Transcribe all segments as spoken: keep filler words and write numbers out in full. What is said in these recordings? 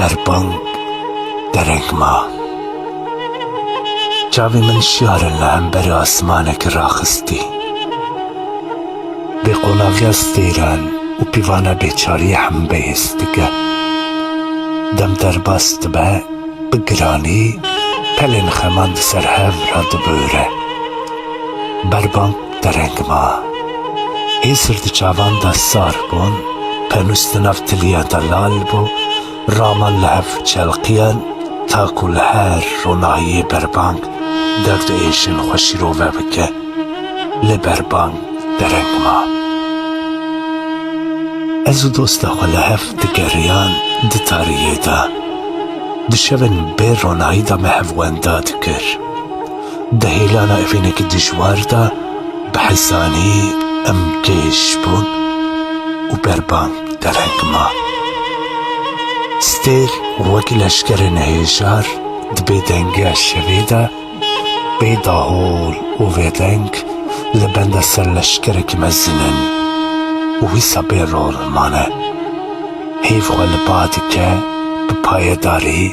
Berbang dereng ma. Çavê min şiyar in li hemberî asmanekî raxistî. Bêqonaviya stêran û pîvana bêçariyê hembe hêz dike. Dem derbas dibe, bi giranî pelên xeman di ser hev re dibûre. Berbang dereng ma. Hêsir di çavan de sar bûn, penûs di nav tiliya de lal bû, raman li hev çelqiyan, ta ku li her ronahiyê berbang derdêşên xwe şîrove bike. Lê berbang dereng ma. Ez û dosta xwe li hev digeriyan di tariyê de. Di şevên bê ronahî de me hev wenda dikir. Di hêlana evînekî dijwar de bi hezanî em gêj bûn û berbang dereng ma. Stêr wekî leşkerên hêjar di bêdengiya şevê de bê dahol û bêdeng li benda ser leşkerekî mezin in û wisa bê rol mane. Hêv xwe li ba dike, bi payedarî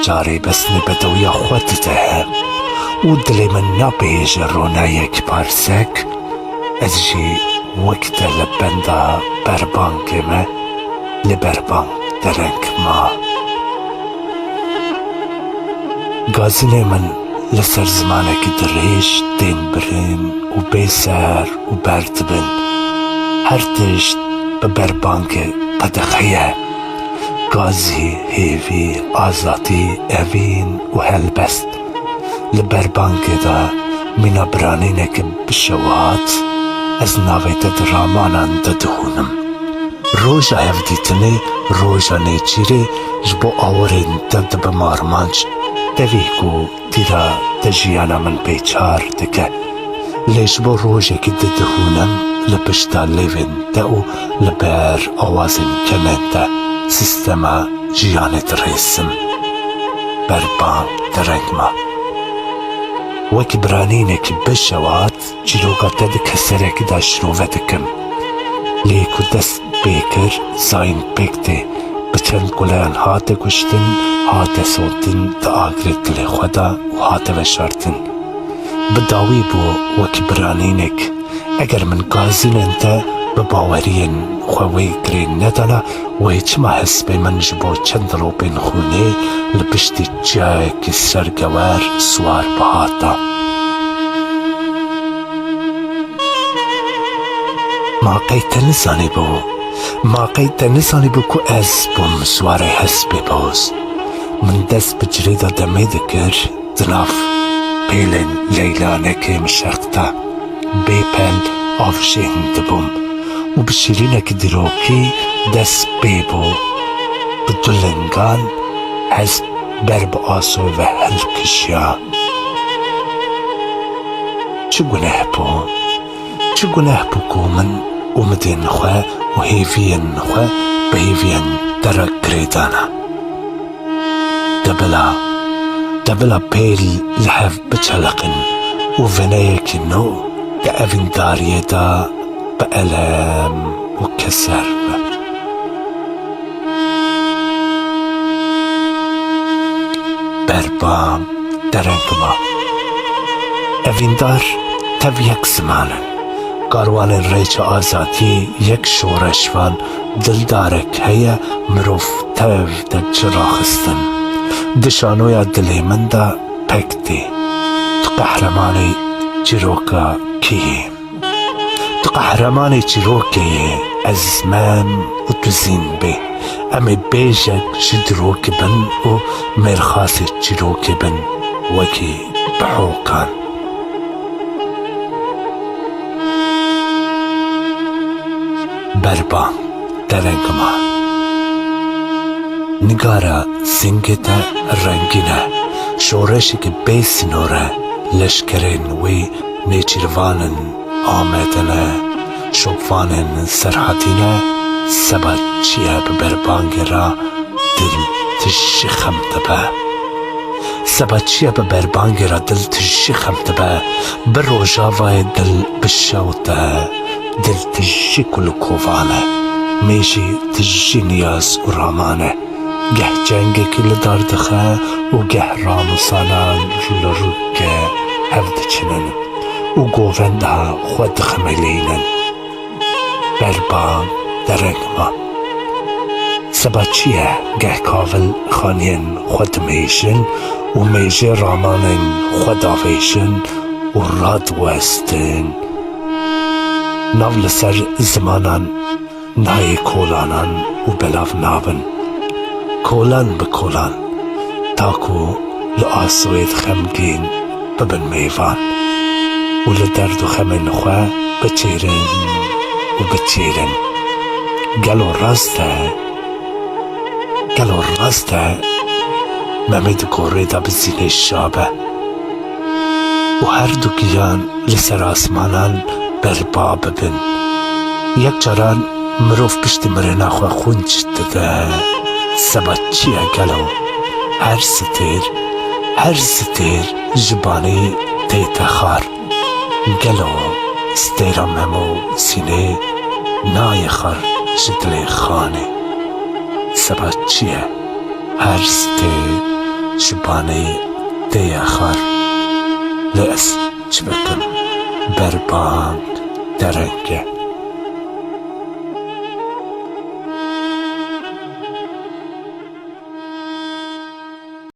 carê besinê bedewiya xwe dide û dilê min nabêje ronayek parsek, ez jî wek te li benda berbangê me li berbang dereng ma. Gazinê min li ser zimanekî dirêj tên birin û bê ser û ber dibin. Her tişt bi berbangê qedexe ye. Gazî, hêvî, azadî, evîn û helbest. Li berbangê de mîna biranîneke bişewat, ez navê te di ramanan de dihûnim. Roja hevdîtinê, roja nêçîrê ji bo awirên te dibe armanc, tevî ku tîra te jiyana min bêçar dike. Lê ji bo rojekî di dihûnim li pişta lêvên te û li ber awazên kemên te sîstema jiyanê dirêsim. Berbang dereng ma. Wekî biranînekî bişewat, çîroka te di keserekî de şirove dikim. Lê ku dest pê kir, zayîn pêk tê. Bi çend guleyan hate kuştin, hate sotin, di agirê dilê xwe de û hate veşartin. Bi dawî bû wekî biranînek. Eger min gazînên te bi baweriyên xwe wê girê nedana, wê çima hespê min ji bo çend dilopên xwînê li piştî çiyayekî sergewer siwar bihata? Ma qey te nizanîbû, ma qey te nizanîbû ku ez bûm siwarê hespê boz? Min dest bi cirêda demê dikir, di nav pêlên leylanekê mişeq de bêpel avjên dibûm û bi şîrînekî dîrokî dest pê bû. Bi du lingan hesp ber bi asoyê ve hilkijiya. Çi guneh bû? Çi guneh bû ku min umidên xwe û hêviyên xwe bi hêviyên te re girêdana? De bila, de bila pêl li hev biçeliqin û veneyekî nû di evîndariyê de bi elem û keser be. Berbang dereng ma. Evîndar tev yek ziman in. Karwanên rêça azadiyê yek şoreşvan dildarek heye, mirov tev de çi raxistin. Di şanoya dilê min de pek tê. Tu qehremanê çîroka kî yî? Tu qehremanê çîrokê yê, ez mem û tu zîn bê. Em ê bêjek ji dîrokê bin û mêrxasê çîrokê bin wekî bihokan. Berba dereng ma. Nigara zingê te rengîn e. Şoreşekî bê sînor e. Leşkerên wê nêçîrvan in, amedine. Şopvanên serhedî ne. Seba çi ye bi berbangê re dil tijî xem dibe? Seba çi ye bi berbangê re dil tijî xem dibe? Bi rojavayê dil bi şew de, dil tijî kul û kovan e. Mêjî tijî niyaz û raman e. Geh cengekî li dar dixe û geh ramûsanan ji li rûkê hev diçinin û govenda xwe dixemelînin. Berbang dereng ma. Seba çi ye geh kavil xaniyên xwe dimêjin û mêjê ramanên xwe davêjin û radiwestin? Nav li ser zimanan nayê kolanan û belav nabin. Kolan bi kolan, ta ku li asoyê xemgîn bibin mêvan û li derd û xemên xwe biçêrin û biçêrin. Gelo rast e? Gelo rast e? Memê di gorê de bi zînê şa be û her du giyan li ser asmanan berba bibin. Yek caran mirov piştî mirina xwe xwinc dide. Seba çi ye gelo? Her stêr, her stêr ji banê tête xar. Gelo stêra mem û sînê nayê xar ji dilê xanê? Seba çi ye? Her stêr ji banê tê ye xar. Lê ez çi bikim? Berbang dereng e.